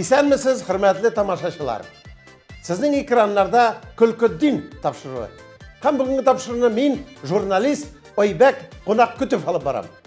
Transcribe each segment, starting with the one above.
Исәнмесез, хөрмәтле тамашачылар. Сезнең экраннарда Көлкетдин тапшыруы. Һәм бүгенге тапшыруны мин, журналист Айбәк Кунак көтеп алып барам.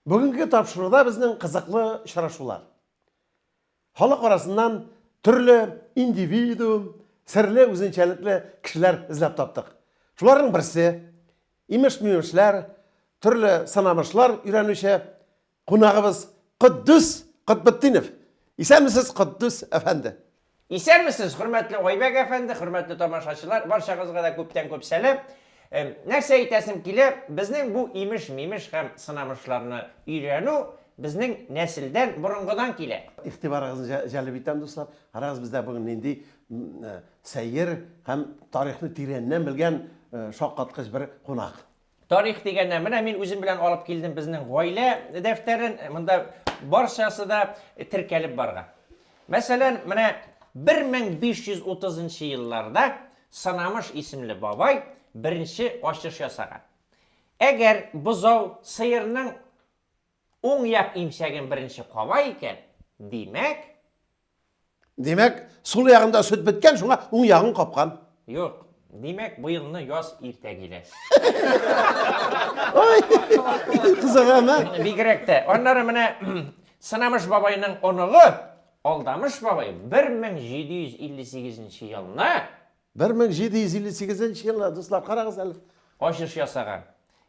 Бүгенге тапшыруда безнең кызыклы очрашулар. Халык арасыннан төрле индивидуум, серле үзенчәлекле кешеләр эзләп таптык. Шуларның берсе имеш-мимешләр, төрле сынамышлар өйрәнүче кунагыбыз Котдус Котбетдинов. Исәнмесез, Котдус әфәнде. Исәнмесез, хөрмәтле Айбәк әфәнде, хөрмәтле тамашачылар, барчагызга да күптән күп сәлам. Нәрсә әйтәсем килә, безнең бу имеш-мимеш һәм сынамышларны өйрәнү безнең нәселдән, борынгыдан килә. Игътибарыгызны җәлеп итәм, дуслар. Карагыз, бездә бүген нинди сәер һәм тарихны тирәннән белгән шаккаткыч бер кунак. Тарих дигәннән, менә мин үзем белән алып килдем безнең гаилә дәфтәрен. Монда барчасы да теркәлеп барган. Мәсәлән, менә 1530 елларда Сынамыш исемле бабай беренче ачыш ясаган. Әгәр бозау сыерның уң як имчәген беренче каба икән, димәк, Димәк, сул ягында сөт беткән, шуңа уң ягын капкан. Юк, димәк, быелны яз иртә килә. Ой, кызыгам, ә? Бигрәк тә. Аннары менә Сынамыш бабайның оныгы Алдамыш бабай 1758 елны 1758 елны, дуслар, карагыз әле. Ачыш ясаган.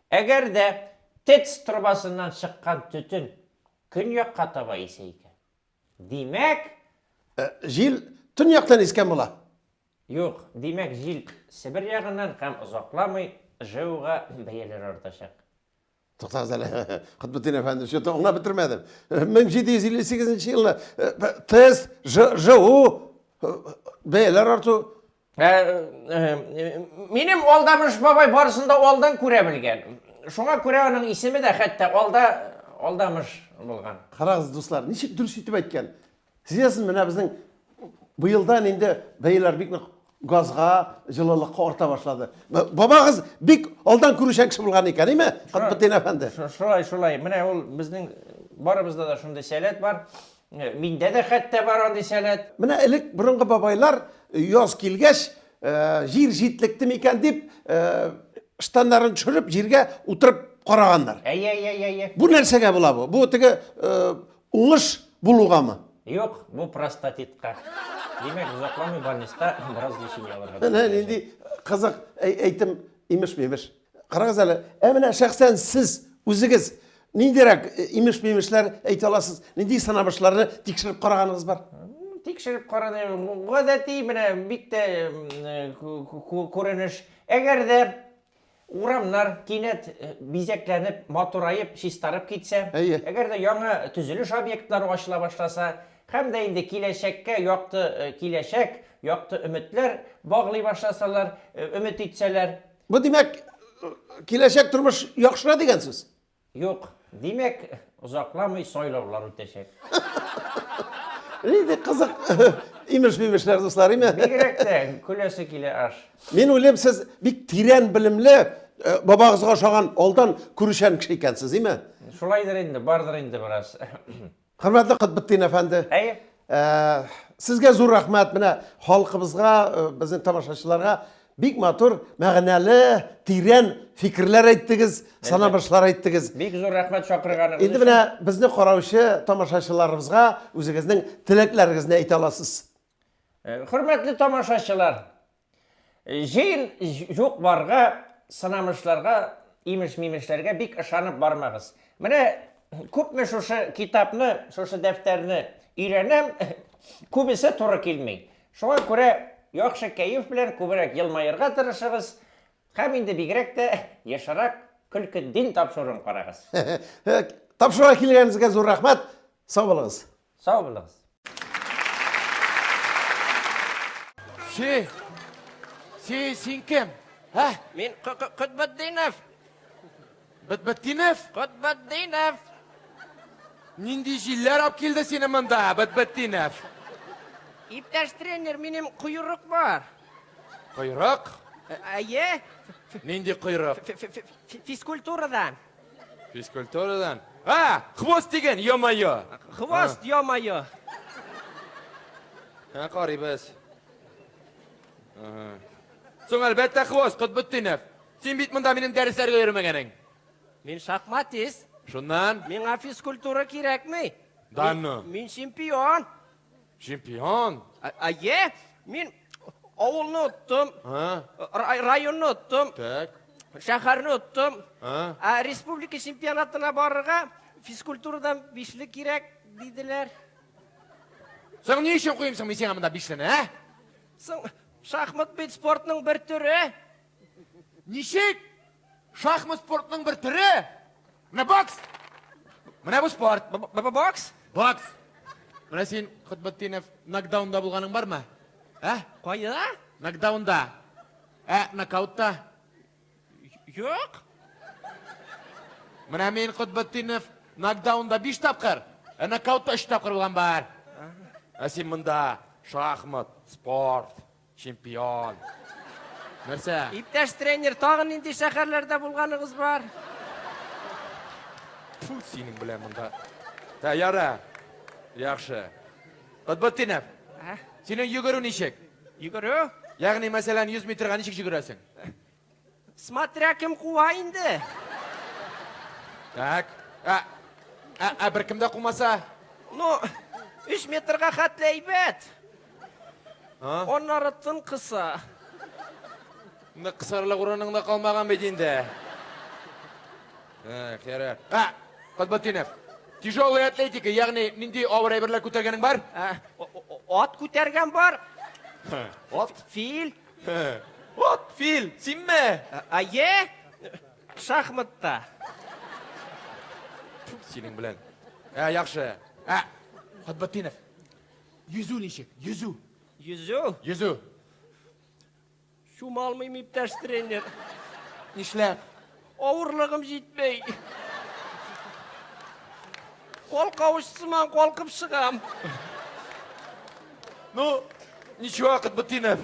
Әгәр дә ТЭЦ торбасыннан чыккан төтен көньякка таба исә икән, Димәк, җил төньяктан искән була. Юк, димәк, җил Себер ягыннан һәм озакламый ЖЭУга бәяләр артачак. Туктагыз әле, Котбетдин әфәнде, что-то аңлап бетермәдем. 1758 елны ТЭС, ЖЭУ бәяләр арту. Минем Алдамыш бабай барысын да алдан күрә белгән. Шуңа күрә аның исеме дә хәтта Алда Алдамыш булган. Карагыз, дуслар, ничек дөрес итеп әйткән. Сизәсез, менә безнең быелдан инде бәяләр бик нык газга, җылылыкка арта башлады. Бабагыз бик алдан күрүчән кеше булган икән, әйме, Котбетдин әфәнде? Шулай, шулай. Менә ул безнең барыбызда да шундый сәләт бар. Миндә дә хәтта бар андый сәләт. Менә элек борынгы бабайлар яз килгәч, җир җитлекте микән дип, штаннарын төшереп, җиргә утырып караганнар. Әйе, әйе, әйе, әйе. Бу нәрсәгә була бу? Бу теге уңыш булугамы? Юк, бу простатитка. Димәк, озакламый больниста бераз лечение алырга. Менә нинди кызык әйтем, имеш-мимеш. Карагыз әле, ә менә шәхсән сез үзегез ниндирәк э, имеш-мимешләр әйтә аласыз? Нинди сынамышларны тикшереп караганыгыз бар? Тикшереп карадым. Гадәти менә бик тә э, күренеш. Әгәр дә урамнар кинәт э, бизәкләнеп, матураеп, чистарып китсә, әгәр дә яңа төзелеш объектлары ачыла башласа, һәм дә инде киләчәккә якты киләчәк, якты өметләр баглый башласалар, өмет итсәләр, Бу димәк, киләчәк тормыш яхшыра дигән сүз. Юк, димәк, озакламый сайлаулар үтәчәк. Нинди кызык имеш-мимешләр, дуслар, име? Бигрәк тә көләсе килә аш. Мин уйлыйм, сез бик тирән белемле, э, бабагызга ошаган алдан күрүчән кеше икәнсез, име? Шулайдыр инде, бардыр инде бераз. Хөрмәтле Котбетдин әфәнде. Әйе. Э, сезгә зур рәхмәт. Менә халкыбызга, э, безнең тамашачыларга бик матур, мәгънәле, тирән фикерләр әйттегез, санамышлар әйттегез. Бик зур рәхмәт чакырганыгыз Инде менә безне караучы тамашачыларыбызга үзегезнең теләкләрегезне әйтә аласыз. Э, хөрмәтле тамашачылар, Җыен юк барга, сынамышларга, имеш-мимешләргә бик ышанып бармагыз. Менә күпме шушы китапны, шушы дәфтәрне өйрәнәм, күбесе туры килми. Шуңа күрә яхшы кәеф белән күбрәк елмаерга тырышыгыз һәм инде бигрәк тә ешрак Көлке дин тапшыруын карагыз. Тапшыруга килгәнегезгә зур рәхмәт. Сау булыгыз. Сау булыгыз. Си, си, син кем? Ә? Мин Котбетдинов. Бетбетдинов? Котбетдинов. Нинди җилләр алып килде сине монда, Бетбетдинов? Иптәш тренер, минем койрык бар. Койрык? Әйе. Нинди койрык? Физкультурадан. Физкультурадан. А, хвост дигән, ё-моё. Хвост, ё-моё. Һә, карыйбыз. Соң әлбәттә хвост, Котбетдинов. Син бит монда минем дәресләргә йөрмәгәнең. Мин шахматист. Шуннан? Миңа физкультура кирәкми. Да ну. Мин чемпион. Чемпион? Әйе, мин авылны оттым. Районны оттым. Так. Шәһәрне оттым. Ә республика чемпионатына барырга физкультурадан бишле кирәк, диделәр. Соң ни өчен куйыйм соң мин сиңа монда бишлене, ә? Соң шахмат бит спортның бер төре. Ничек? Шахмат спортның бер төре? Менә бокс! Менә бу спорт. Бокс? Бокс. Менә син, Котбетдинов, нокдаунда булганың бармы? Ә? Кайда? Нокдаунда. Ә, нокаутта? Юк. Менә мин, Котбетдинов, нокдаунда 5 тапкыр, ә нокаутта 3 тапкыр булган бар. Ә син монда шахмат, спорт. Чемпион. Нәрсә? Иптәш тренер, тагын нинди шәһәрләрдә булганыгыз бар? Фу, синең белән монда. Та, яра. Яхшы. Котбетдинов. Ә? Синең йөгерү ничек? Йөгерү? Ягъни, мәсәлән, 100 метрга ничек йөгерәсең? Смотря кем куа инде. Так. Ә, ә, ә беркем дә кумаса? Ну, 3 метрга хәтле әйбәт. Аннары тын кыса. Нык кысарлык урының да калмаган бит инде. Эх, ярар. Ә, Котбетдинов, тяжелая атлетика, ягъни нинди авыр әйберләр күтәргәнең бар? Ә, ат күтәргән бар. Ат? Фил. Ат, фил, синме? Әйе, шахматта. Синең белән. Ә, яхшы. Ә, Котбетдинов, йөзү ничек? Йөзү. Йөзү? Йөзү. Чума алмыйм, иптәш тренер. Нишләп? Авырлыгым җитмей. Калкавыч сыман калкып чыгам. Ну, ничего, Котбетдинов.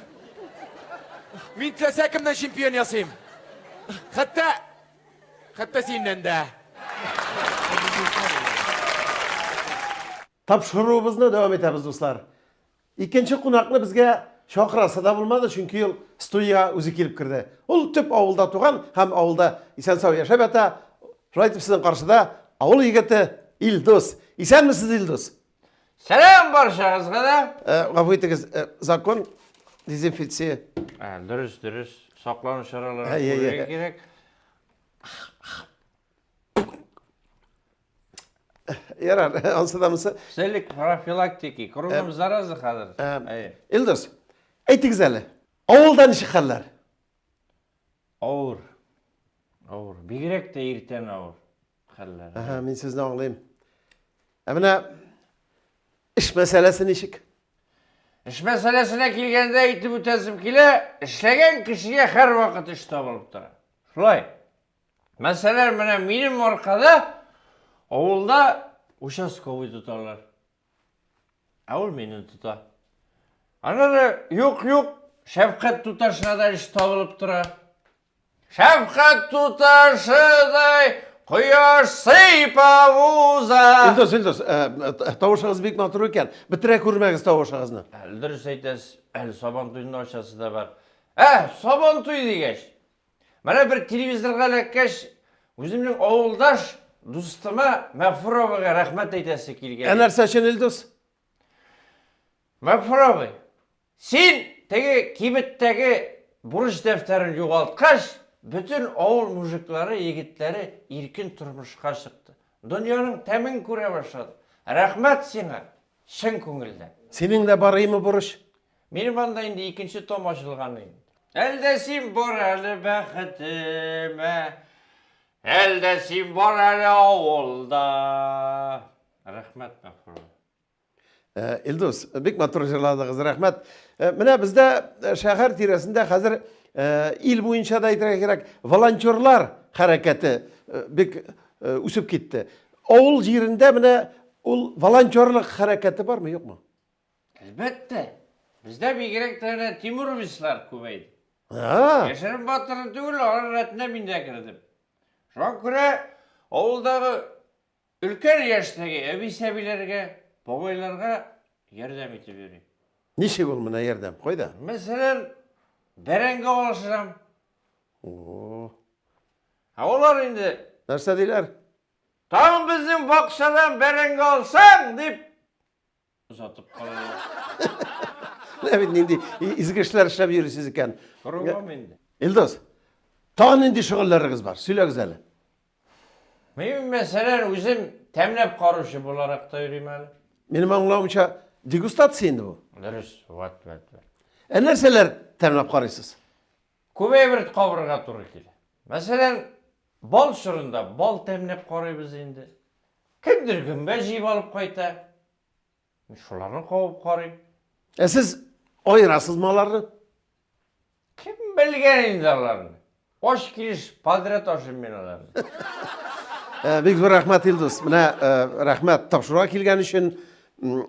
Мин теләсә кемнән чемпион ясыйм. Хәтта, хәтта синнән дә. Тапшыруыбызны дәвам итәбез, дуслар. Икенче кунакны безгә чакырасы да булмады, чөнки ул студиягә үзе килеп керде. Ул төп авылда туган һәм авылда исән-сау яшәп ята. Шулай итеп сезнең каршыда авыл егете Илдус. Исәнмесез, Илдус? Сәлам барчагызга да. Э, гафу итегез, э, закон дезинфекция. Ә, дөрес, дөрес. Саклану чаралары күрергә кирәк. Ярар, ансы да монсы. Целик профилактики, кругом зараза хәзер. Әйе. Илдус, әйтегез әле, авылда ничек хәлләр? Авыр. Авыр. Бигрәк тә иртән авыр хәлләр. Әһә, мин сезне аңлыйм. Ә менә эш мәсьәләсе ничек? Эш мәсьәләсенә килгәндә әйтеп үтәсем килә, эшләгән кешегә һәрвакыт эш табылып тора. Шулай. Мәсәлән, менә минем аркада авылда участковый тоталар. Ә ул мине тота. Аннары юк-юк, шәфкать туташына да эш табылып тора. Шәфкать туташыдай кояш сыйпап уза. Илдус, Илдус, э, э, тавышыгыз бик матур икән. Бетерә күрмәгез тавышыгызны. Әле дөрес әйтәсез, әле Сабан туенда ачасы да бар. Ә, Сабан туе дигәч, Менә бер телевизорга эләккәч, үземнең авылдаш дустыма Мәгъфур абыйга рәхмәт әйтәсе килгән. Ә нәрсә өчен, Илдус? Мәгъфур абый, син теге кибеттәге бурыч дәфтәрен югалткач, бөтен авыл мужиклары, егетләре иркен тормышка чыкты. Дөньяның тәмен күрә башлады. Рәхмәт сиңа, чын күңелдән. Синең дә бар име бурыч? Минем анда инде икенче том ачылган инде. Әлдә син бар әле бәхетемә. Әл дә син бар әле авылда. Рәхмәт, Мәгъфүр. Э, Илдус, бик матур җырладыгыз, рәхмәт. Э, менә бездә э, шәһәр тирәсендә хәзер ил буенча да әйтергә кирәк, волонтерлар хәрәкәте бик үсеп китте. Авыл җирендә менә ул волонтерлык хәрәкәте бармы, юкмы? Әлбәттә. Бездә бигрәк тә менә тимуровецлар күбәйде. Яшерен батырын түгел, алар рәтенә мин дә кердем. Шуңа күрә авылдагы Өлкән яшьтәге әби-сәбиләргә, бабайларга ярдәм итеп йөрим. Ничек ул менә ярдәм? Кайда? Мәсәлән, бәрәңге алышырам. О. Ә алар инде Нәрсә диләр? Тагын безнең бакчадан бәрәңге алсаң, дип озатып калалар. Менә бит нинди изге эшләр эшләп йөрисез икән. Корылам инде. Илдус, тагын нинди шөгыльләрегез бар? Сөйләгез әле. Мин, мәсәлән, үзем тәмләп караучы буларак та йөрим әле. Минем аңлавымча, дегустация инде бу. Дөрес, вот, вот, вот. Ә нәрсәләр тәмләп карыйсыз? Күп әйбер кабырга туры килә. Мәсәлән, бал чорында бал тәмләп карыйбыз инде. Кемдер гөмбә җыеп алып кайта. Мин шуларны кабып карыйм. Ә сез аерасызмы аларны? Кем белгән инде аларны? Ач килеш подряд ашыйм мин аларны. Э, бик зур рәхмәт, Илдус. Менә э, рәхмәт тапшыруга килгән өчен.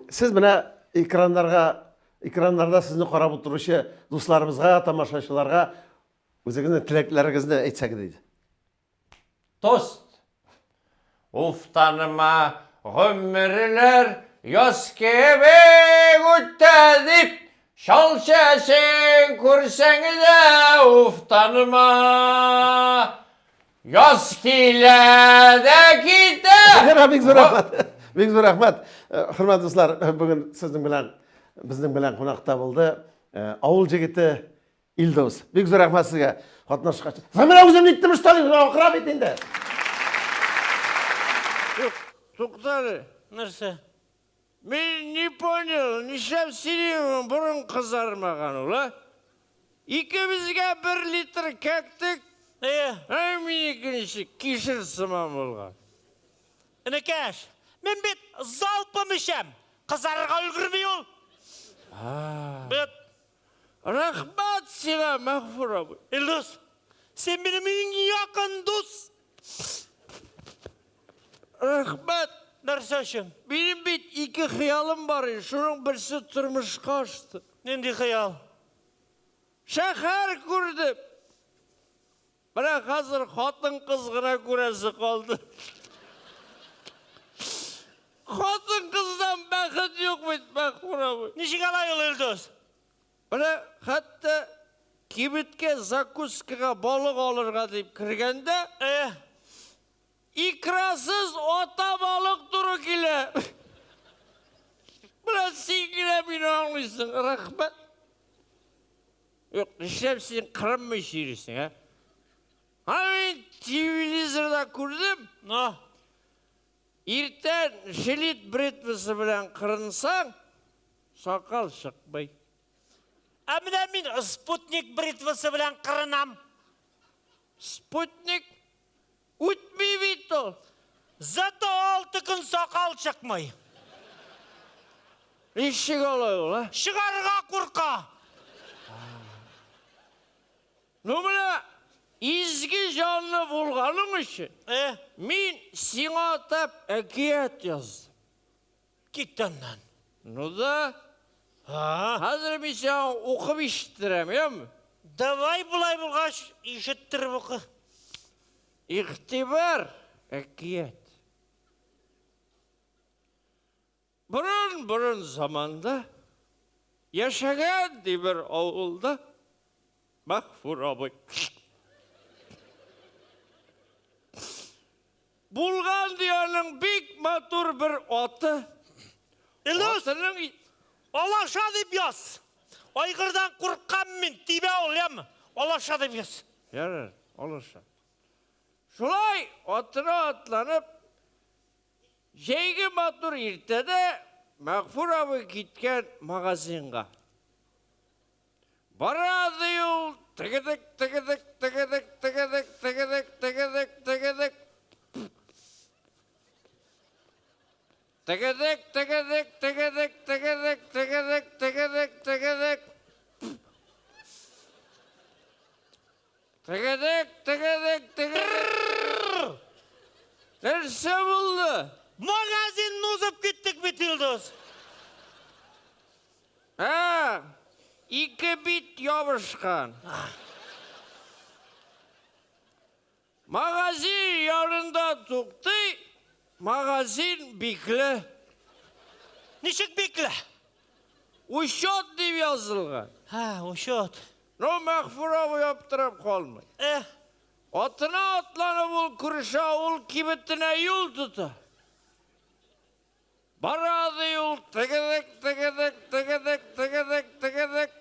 Сез менә экраннарга, экраннарда сезне карап утыручы дусларыбызга, тамашачыларга үзегезнең теләкләрегезне әйтсәгез иде. Тост. Уфтаныма гомерләр яз кебек үтә дип, чал чәчен күрсәң дә уфтаныма. Яз килә дә китә. Вера, бик зур рәхмәт. Бик зур рәхмәт. Э, хөрмәтле дуслар, э, бүген сезнең белән безнең белән кунакта булды. Э, авыл җегете Илдус. Бик зур рәхмәт сезгә катнашкач. Менә үзем ниттем что ли? Акыра бит инде. Юк, тукта әле. Нәрсә? Мин не понял, нишләп синең борын кызармаган ул, а? Икебезгә бер литр кәктек. Әйе. Ә минеке ничек кишер сыман булган. Энекәш, мин бит залпом эчәм. Кызарырга өлгерми ул. Бит. Рәхмәт сиңа, Мәгъфур абый. Илдус, син минем иң якын дус. Рәхмәт. Нәрсә өчен? Минем бит ике хыялым бар иде, шуның берсе тормышка ашты. Нинди хыял? Шәһәр күрдем. Менә хәзер хатын-кыз гына күрәсе калды. Хатын-кыздан бәхет юк бит, Мәгъфур абый. Ничек алай ул, Илдус? Менә хәтта кибеткә закускага балык алырга дип кергәндә, Э, икрасыз ата балык туры килә. Менә син генә мине аңлыйсың, рәхмәт. Юк, нишләп син кырынмыйча йөрисең, ә? Аны мин телевизорда күрдем. Но. Иртән жилет бритвасы белән кырынсаң, сакал чыкмый. Ә менә мин спутник бритвасы белән кырынам. Спутник Үтми бит ул. Зато алты көн сакал чыкмый. Ничек алай ул, а? Чыгарга курка. Ну менә изге җанлы булганың өчен Э? мин сиңа атап әкият яздым. Кит аннан. Ну да. А? Хәзер мин сиңа укып ишеттерәм, яме? Давай болай булгач, ишеттереп укы. Игътибар, әкият. Борын-борын заманда яшәгән ди бер авылда Мәгъфур абый. Булган ди аның бик матур бер аты. Илдус! Атының Алаша дип яз. Айгырдан куркам мин, тибә ул, яме. Алаша дип яз. Ярар, алаша. Шулай атына атланып, җәйге матур иртәдә Мәгъфур абый киткән магазинга. Бара ди ул, тегедек, тегедек, тегедек, тегедек, тегедек, тегедек, тегедек. Тегедек, тегедек, тегедек, тегедек, тегедек, тегедек, тегедек. Тегедек, тегедек, тегедек. Нәрсә булды? Магазинны узып киттек бит, Илдус. Ә, ике бит ябышкан. Магазин янында туктый, магазин бикле. Ничек бикле? Учет дип язылган. Һа, учет. Ну, Мәгъфур абый аптырап калмый. Э. Атына атланып ул күрше авыл кибетенә юл тота. Бара ди ул тегедек, тегедек, тегедек, тегедек, тегедек.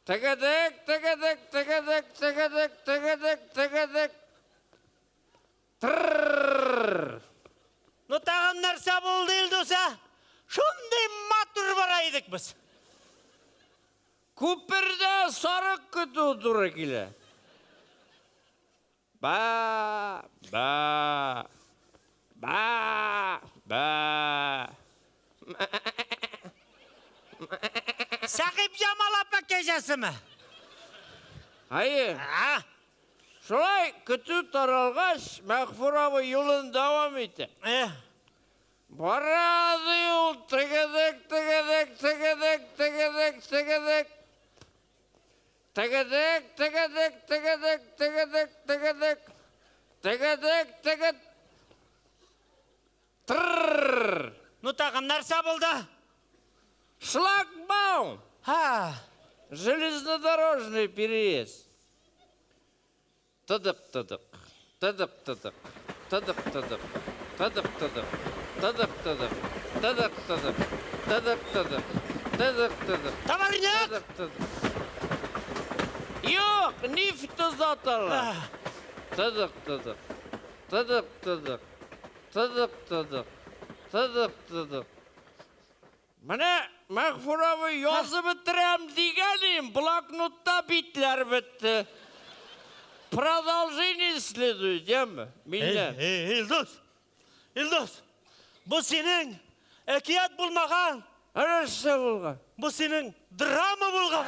Тегедек, тегедек, тегедек, тегедек, тегедек, тегедек. Трррррр. Ну тагын нәрсә булды, Илдус, ә? Шундый матур бара идек без. Күпердә сарык көтү туры килә. Ба, ба, ба, ба. Сәхипҗамал апа кәҗәсеме? Әйе. А? Шулай көтү таралгач, Мәгъфур абый юлын дәвам итә. Э. Бара ди ул тегедек, тегедек, тегедек, тегедек, тегедек. Тегедек, тегедек, тегедек, тегедек, тегедек. Тегедек, тегед. Трррр. Ну тагын нәрсә булды? Шлагбаум. Ха. Железнодорожный переезд. Тыдык, тыдык, тыдык, тыдык, тыдык, тыдык, тыдык, тыдык, тыдык, тыдык, тыдык, тыдык, тыдык, тыдык, тыдык, тыдык. Товарняк! Тыдык, тыдык. Юк, нефть озаталар. Тыдык, тыдык, тыдык, тыдык, тыдык, тыдык, тыдык, тыдык. Менә Мәгъфур абый язып бетерәм дигән идем, блокнотта битләр бетте. Продолжение следует, яме? Миннән. Эй, Илдус! Илдус! Бу синең әкият булмаган! Нәрсә булган? Бу синең драма булган!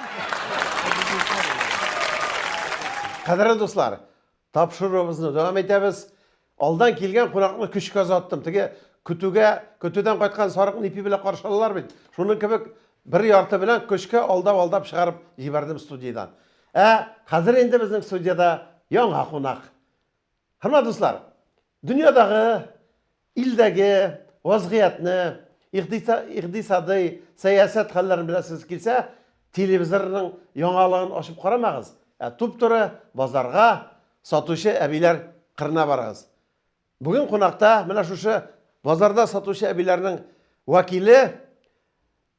Кадерле дуслар, Тапшыруыбызны дәвам итәбез. Алдан килгән кунакны көчкә озаттым. Теге көтүгә, көтүдән кайткан сарыкны ипи белән каршы алалар бит. Шуның кебек бер ярты белән көчкә алдап-алдап чыгарып җибәрдем студиядән. Ә хәзер инде безнең студиядә яңа кунак. Хөрмәтле дуслар, дөньядагы Илдәге вазгыятьне, икътисадый, сәясәт хәлләрен беләсегез килсә, телевизорның яңалыгын ачып карамагыз, ә туп-туры базарга, сатучы әбиләр кырына барыгыз. Бүген кунакта менә шушы базарда сатучы әбиләрнең вәкиле,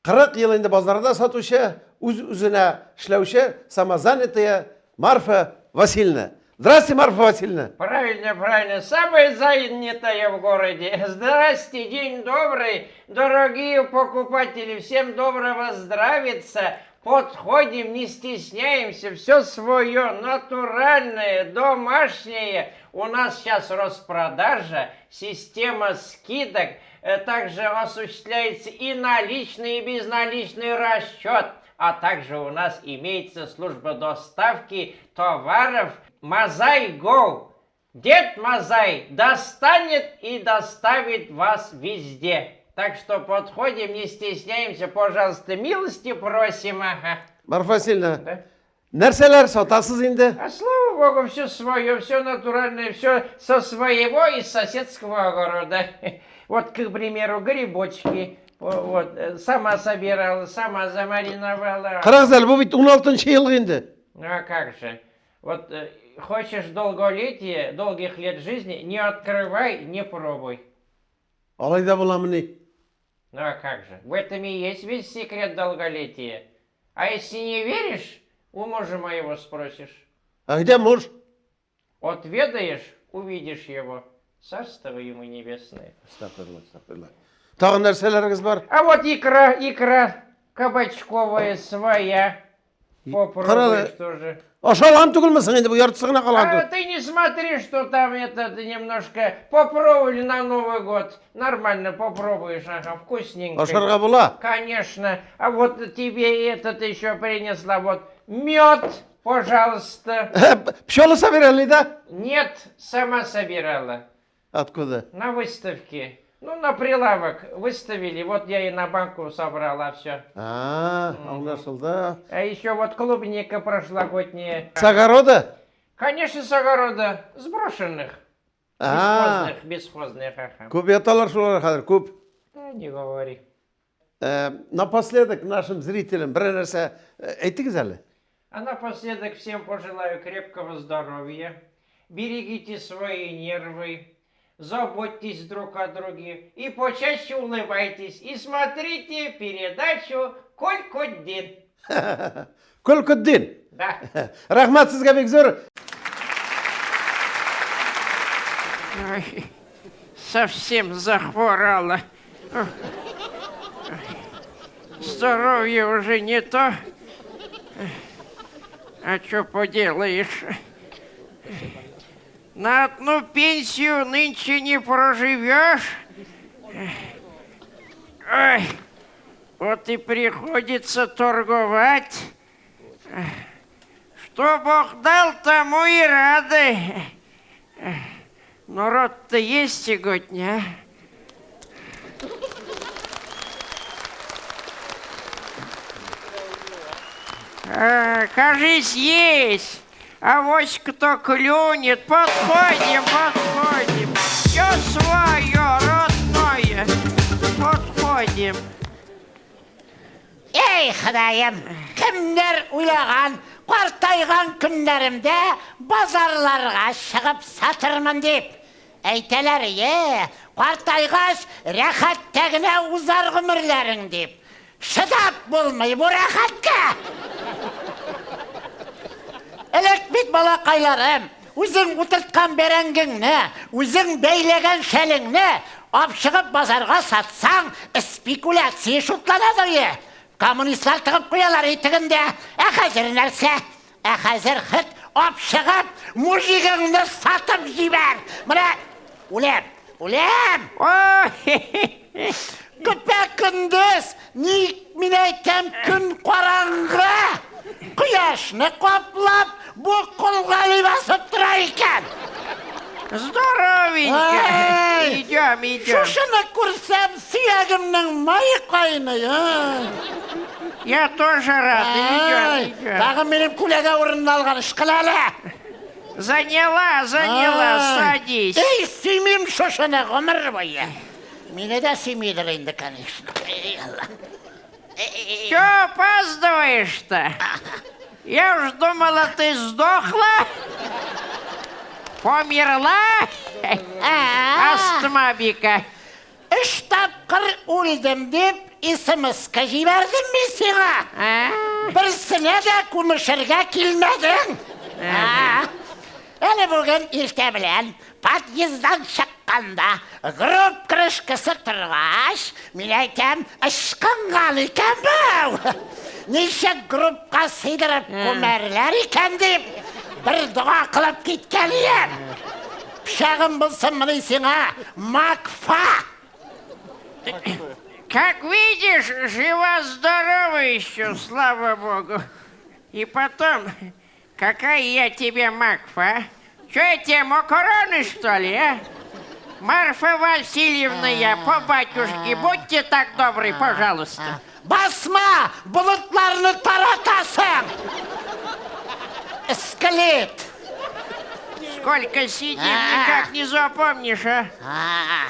40 ел инде базарда сатучы, үз-үзенә эшләүче, самозанятая Марфа Васильевна. Здрасте, Марфа Васильевна. Правильно, правильно. Самая занятая в городе. Здрасте, день добрый, дорогие покупатели. Всем доброго здравица. Подходим, не стесняемся. Все свое, натуральное, домашнее. У нас сейчас распродажа, система скидок. Также осуществляется и наличный, и безналичный расчет. А также у нас имеется служба доставки товаров Мазай Гоу. Дед Мазай достанет и доставит вас везде. Так что подходим, не стесняемся, пожалуйста, милости просим. Ага. Марфа Васильевна, Да? нәрсәләр сатасыз инде? А слава богу, все свое, все натуральное, все со своего и соседского огорода. Вот, к примеру, грибочки. Вот, сама собирала, сама замариновала. Карагыз әле, бу бит 16 ел инде. Ну а как же? Вот хочешь долголетие, долгих лет жизни, не открывай, не пробуй. Алай да буламыни? Ну а как же? В этом и есть весь секрет долголетия. А если не веришь, у мужа моего спросишь. А где муж? Отведаешь, увидишь его. Царство ему небесное. Әстәгъфирулла, әстәгъфирулла. Тагын нәрсәләрегез бар? А вот икра, икра кабачковая своя. Попробуешь тоже. Ашалган түгелме соң инде бу яртысы гына калган. А ты не смотри, что там этот немножко попробовали на Новый год. Нормально попробуешь, ага, вкусненько. Ашарга була. Конечно. А вот тебе этот еще принесла вот мед, пожалуйста. Пчелы собирали, да? Нет, сама собирала. Откуда? На выставке. Ну, на прилавок выставили. Вот я и на банку собрала все. А, аңлашылды. А еще вот клубника прошлогодняя. С огорода? Конечно, с огорода. Сброшенных. А, Бесхозных, бесхозных, ага. күп яталар шулар хәзер, күп. Да, не говори. Э, напоследок нашим зрителям берәр нәрсә э, әйтегез әле. А напоследок всем пожелаю крепкого здоровья. Берегите свои нервы. Заботьтесь друг о друге. И почаще улыбайтесь. И смотрите передачу Колькоддин. Көлкөддин. Да. Рәхмәт сезгә бик зур. Ой, совсем захворала. Здоровье уже не то. А что поделаешь? На одну пенсию нынче не проживешь. Ой, вот и приходится торговать. Что Бог дал, тому и рады. Народ-то есть сегодня, а? А, кажись, есть. А вот кто клюнет. Подходим, подходим. Все свое, родное. Подходим. Эй, Ходаем, кемнәр уйлаган, картайган көннәремдә базарларга чыгып сатырмын дип. Әйтәләр, е, картайгач рәхәттә генә узар гомерләрең дип. Чыдап булмый бу рәхәткә. Элек бит балакайларым, үзең утырткан бәрәңгеңне, үзең бәйләгән шәлеңне алып чыгып базарга сатсаң, спекуляция шутланадыр е. Коммунистлар тыгып куялар итегендә. Ә хәзер нәрсә? Ә хәзер хет алып чыгып, мужигыңны сатып җибәр. Менә үләм, үләм. Көпә көндез, ник мин әйтәм, көн караңгы. Кояшны каплап, бу колгали басып тора икән. Здоровенько. Ай! Идем, идем. Шушыны күрсәм, сөягемнең мае кайный. Ай. Я тоже рад. Идем, Ай, идем. Тагын минем күләгә урынын алган ышкыл әле. Заняла, заняла, Ай. садись. Эй, сөймим шушыны гомер буе. Мине дә сөймидер инде, конечно. Эй, Алла. Че опаздываешь-то? Я уж думала, ты сдохла. Померла? А. Астмабика. Өч тапкыр үлдем дип смс-ка җибәрдем мин сиңа. А? Берсенә дә күмешергә килмәдең. А. Әле бүген иртә белән подъезддан чыкканда гроб крышкасы торгач, мин әйтәм, ычкынган икән бу. Ничек гробка сыйдырып күмәрләр икән дип, бер дога кылып киткән идем. Пычагым булсын моны сиңа, Макфа! Как видишь, жива-здорова еще, слава богу. И потом, какая я тебе Макфа, а? Че я тебе, макароны, что ли, а? Марфа Васильевна я, по батюшке, будьте так добры, пожалуйста. Басма, болытларны таратасың! Скелет! Сколько сидим, никак не запомнишь, а? А.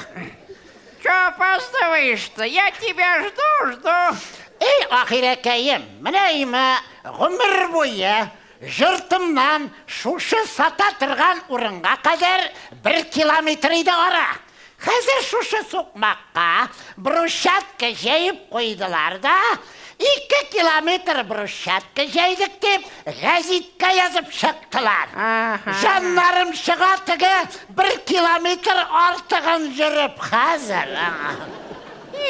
Че опаздываешь-то? Я тебя жду, жду. Эй, ахирәкәем, менә имә гомер буе йортымнан шушы сата торган урынга кадәр бер километр иде ара. Хәзер шушы сукмакка брусчатка җәеп куйдылар да, 2 километр брусчатка җәйдек дип гәзиткә язып чыктылар. Ага. Җаннарым чыга теге 1 километр артыгын йөреп хәзер.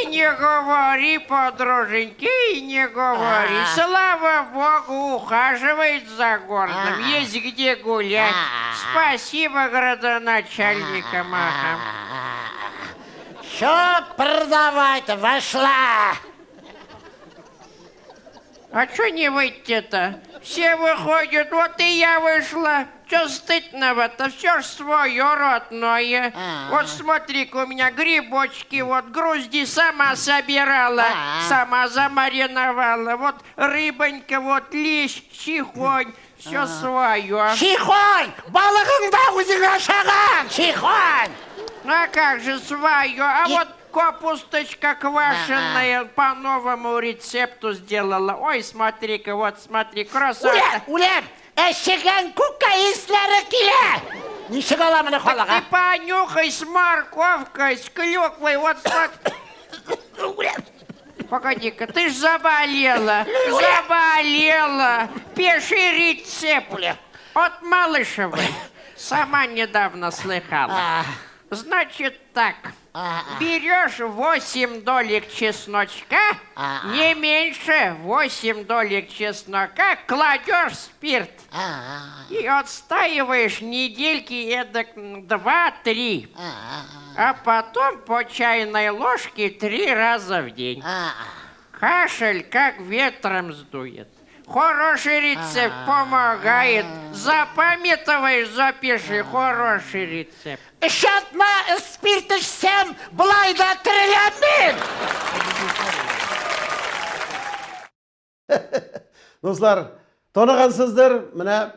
И не говори, подруженьки, и не говори. Слава богу, ухаживает за городом, есть где гулять. Спасибо градоначальникам. Ага. Что продавать вошла? А что не выйти-то? Все выходят, вот и я вышла. Че стыдного-то? Все ж свое родное. Вот смотри-ка, у меня грибочки, вот грузди сама собирала, сама замариновала. Вот рыбонька, вот лещ, чихонь, все свое. Чихонь! Балыгың да үзең ашаган! Чихонь! А как же свое? А вот капусточка квашеная по новому рецепту сделала. Ой, смотри-ка, вот смотри, красота. Үләм, үләм! Әчегән күккә исләре килә! Ничек ала моны халык, Ты понюхай с морковкой, с клюквой, вот смотри. Погоди-ка, ты ж заболела, заболела. Пиши рецепт от Малышевой. Сама недавно слыхала. Значит так, берешь 8 долек чесночка, не меньше 8 долек чеснока, кладешь спирт и отстаиваешь недельки эдак 2-3. А потом по чайной ложке 3 раза в день. Кашель как ветром сдует. Хороший рецепт, помогает. Запамятовай, запиши. Хороший рецепт. Өч атна спирт эчсәм, болай да тереләм мин! Дуслар, таныгансыздыр, менә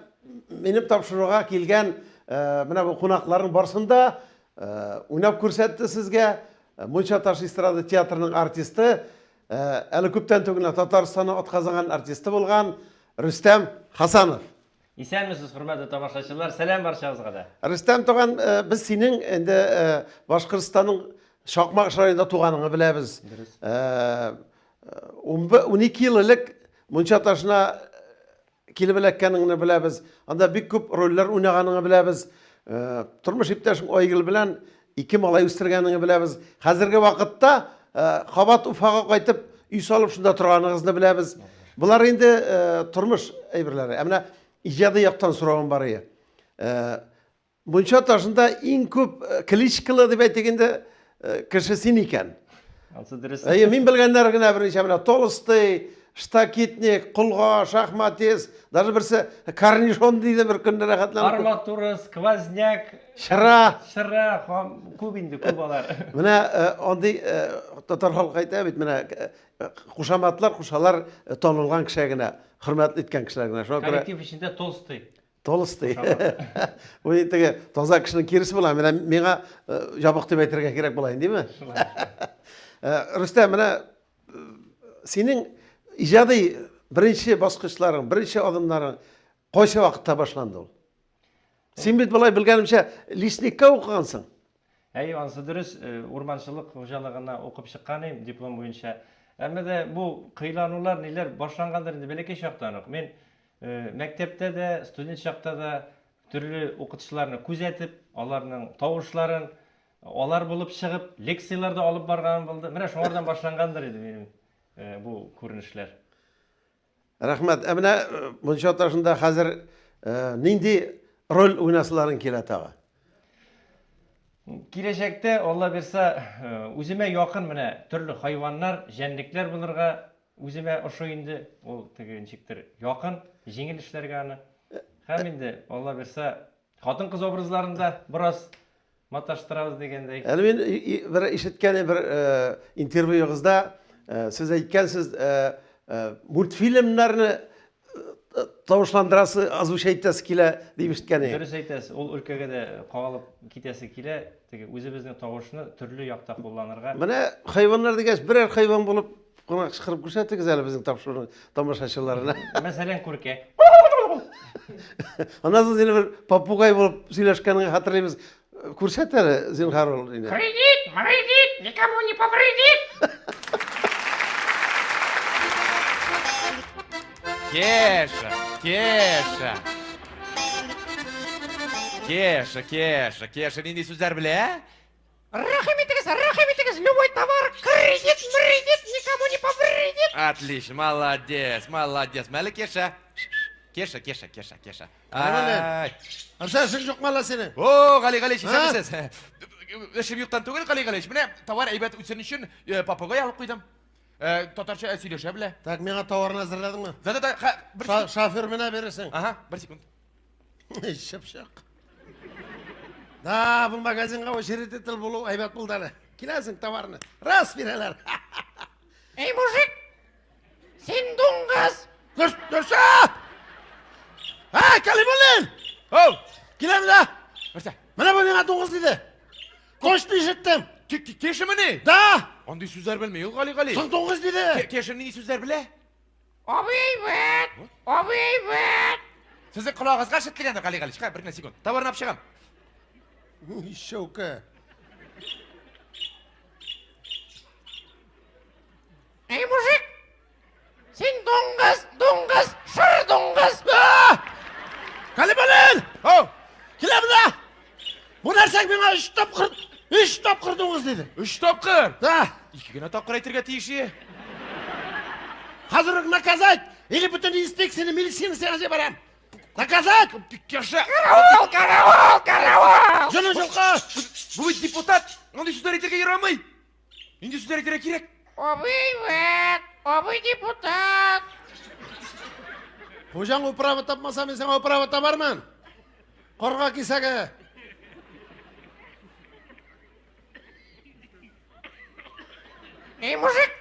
минем тапшыруга килгән э, менә бу кунакларның барсын да э, уйнап күрсәтте сезгә. Э, Мунча таш эстрада театрының артисты, әле күптән түгел Татарстанның атказанган артисты булган Рөстәм Хасанов. Исәнмесез, хөрмәтле тамашачылар. Сәлам барчагызга да. Рөстәм туган, без синең инде Башкортстанның Чакмагыш районында туганыңны беләбез. Дөрес. 12 ел элек Мунча ташына килеп эләккәнеңне беләбез. Анда бик күп рольләр уйнаганыңны беләбез. Тормыш иптәшең Айгөл белән ике малай үстергәнеңне беләбез. Хәзерге вакытта кабат Уфага кайтып, өй салып шунда торганыгызны беләбез. Болар инде тормыш әйберләре. Ә менә иҗади яктан соравым бар иде. Мунча ташында иң күп э, кличкалы дип әйтик инде э, кеше син икән. Ансы дөрес. Әйе, мин белгәннәр генә берничә менә Толстый, Штакетник, Колга, Шахматист, даже берсе Корнишон диде бер көнне рәхәтләнеп. Арматура, сквозняк, Чыра. Чыра, күп инде, күп алар. Менә э, андый татар халкы әйтә бит, менә кушаматлар кушалар танылган кешегә генә, хөрмәт иткән кешеләр генә. Шуңа күрә коллектив эчендә Толстый. Толстый. Бу теге таза кешенең киресе була. Менә миңа э, ябык дип әйтергә кирәк була инде, димме? Э, Рөстәм, менә э, синең иҗади беренче баскычларың, беренче адымнарың кайсы вакытта башланды ул? Син бит болай белгәнемчә лесникка укыгансың. Әйе, анысы дөрес, урманчылык хуҗалыгына укып чыккан идем диплом буенча. Әмма дә бу кыйланулар ниләр башлангандыр инде бәләкәй чактан ук. Мин Мәктәптә дә, студент чакта да төрле укытучыларны күзәтеп, аларның тавышларын, алар булып чыгып, лекцияләр дә алып барганым булды. Менә шуңардан башлангандыр инде минем бу күренешләр. Рәхмәт. Ә менә Мунча ташында хәзер нинди роль уйнасыларың килә тагы? Киләчәктә, Алла бирса, үземә якын менә төрле хайваннар, җәнлекләр булырга Үземә ошый инде, ул теге ничектер якын, җиңел эшләргә аны. Һәм инде, Алла бирса, хатын-кыз образларын да бераз маташтырабыз дигәндәй. Әле мин бер ишеткән бер интервьюгызда сез әйткәнсез, мультфильмнарны тавышландырасы, озвучать итәсе килә дип ишеткән идем. Дөрес әйтәсез, ул өлкәгә дә кагылып китәсе килә. Теге үзебезнең тавышны төрле якта кулланырга. Менә хайваннар дигәч, берәр хайван булып кына кычкырып күрсәтегез әле безнең тапшыруның тамашачыларына. Мәсәлән, күркә. Аннан соң сине бер попугай булып сөйләшкәнеңне хәтерлибез. Күрсәт әле, зинһар ул инде. Кредит, мредит, никому не повредит. Кеша, Кеша. Кеша, Кеша, Кеша нинди сүзләр белә? Рәхим итегез, рәхим итегез, любой товар, кредит, мредит, никому не повредит. Отлично, молодец, молодец. Мәле Кеша. Кеша, Кеша, Кеша, Кеша. Калимуллин. Ай. Нәрсә эшең юкмы әллә синең? О, Гали Галич, А? исәнмесез. Эшем юктан түгел, Гали Галич. Менә товар әйбәт үтсен өчен э, попугай алып куйдым. Э, Татарча сөйләшә белә. Так, миңа товарны әзерләдеңме? Да, да, да, ха, бер Ша- секунд. Шофер менә бирерсең. Ага, бер секунд. Чыпчык. Да, бу магазинга очередитель булу әйбәт булды әле. Киләсең товарны. Раз бирәләр. Эй, мужик, син дуңгыз. Нәрсә? Ә, Калимуллин! Оу! Киләм дә. Нәрсә? Менә бу миңа дуңгыз диде. Точно ишеттем. Кешемени? Да! Андый сүзләр белми ул Гали Гали. Соң дуңгыз диде. Кеше нинди сүзләр белә? Абый әйбәт, абый әйбәт. Сезнең колагыгызга ишетелгәндер, Гали Галич. Бер генә секунд. Товарны алып чыгам. Щелка. Эй, мужик, син дуңгыз, дуңгыз, шыр дуңгыз. Калимуллин! Оу! Килә монда! Бу нәрсә миңа өч тапкыр, өч тапкыр дуңгыз диде. Өч тапкыр! Да! Ике генә тапкыр әйтергә тиеш ие. Хәзер үк наказать! Или бөтен инспекцияне, милицияне сиңа җибәрәм. Наказать! Кеше! Каравыл, каравыл, каравыл. Җаны җылкы! Бу бит депутат! Андый сүзләр әйтергә ярамый! Нинди сүзләр әйтергә кирәк? Абый әйбәт, абый депутат. Хуҗаң управа тапмаса, мин сиңа управа табармын. Карга кисәге. Эй, мужик,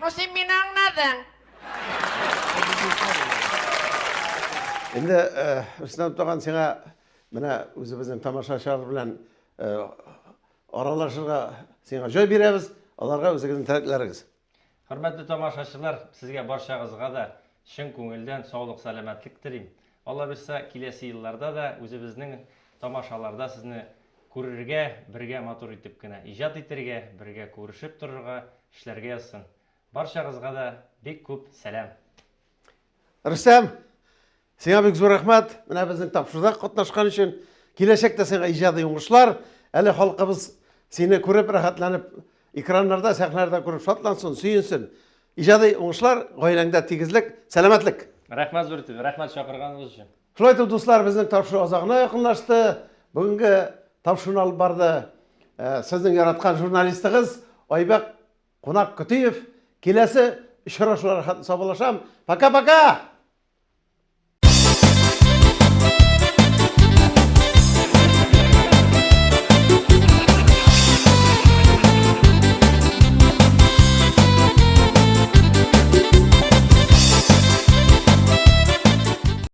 ну син мине аңладың. Инде э, Рөстәм туган сиңа менә үзебезнең тамашачылар белән э, аралашырга сиңа җай бирәбез. Аларга үзегезнең теләкләрегез. Хөрмәтле тамашачылар, сезгә барчагызга да чын күңелдән саулык, сәламәтлек телим. Алла бирса, киләсе елларда да үзебезнең тамашаларда сезне күрергә, бергә матур итеп кенә иҗат итәргә, бергә күрешеп торырга, эшләргә язсын. Барчагызга да бик күп сәлам. Рөстәм, сиңа бик зур рәхмәт. Менә безнең тапшыруда катнашкан өчен. Киләчәктә сиңа иҗади уңышлар. Әле халкыбыз сине күреп, рәхәтләнеп, экраннарда, сәхнәләрдә күреп шатлансын, сөенсен. Иҗади уңышлар, гаиләңдә тигезлек, сәламәтлек. Рәхмәт зур итеп, рәхмәт чакырганыгыз өчен. Шулай итеп, дуслар, безнең тапшыру азагына якынлашты. Бүгенге тапшыруны алып барды э, сезнең яраткан журналистыгыз Айбәк Кунак Көтиев. Киләсе очрашуларга хәтле саубуллашам. Пока-пока!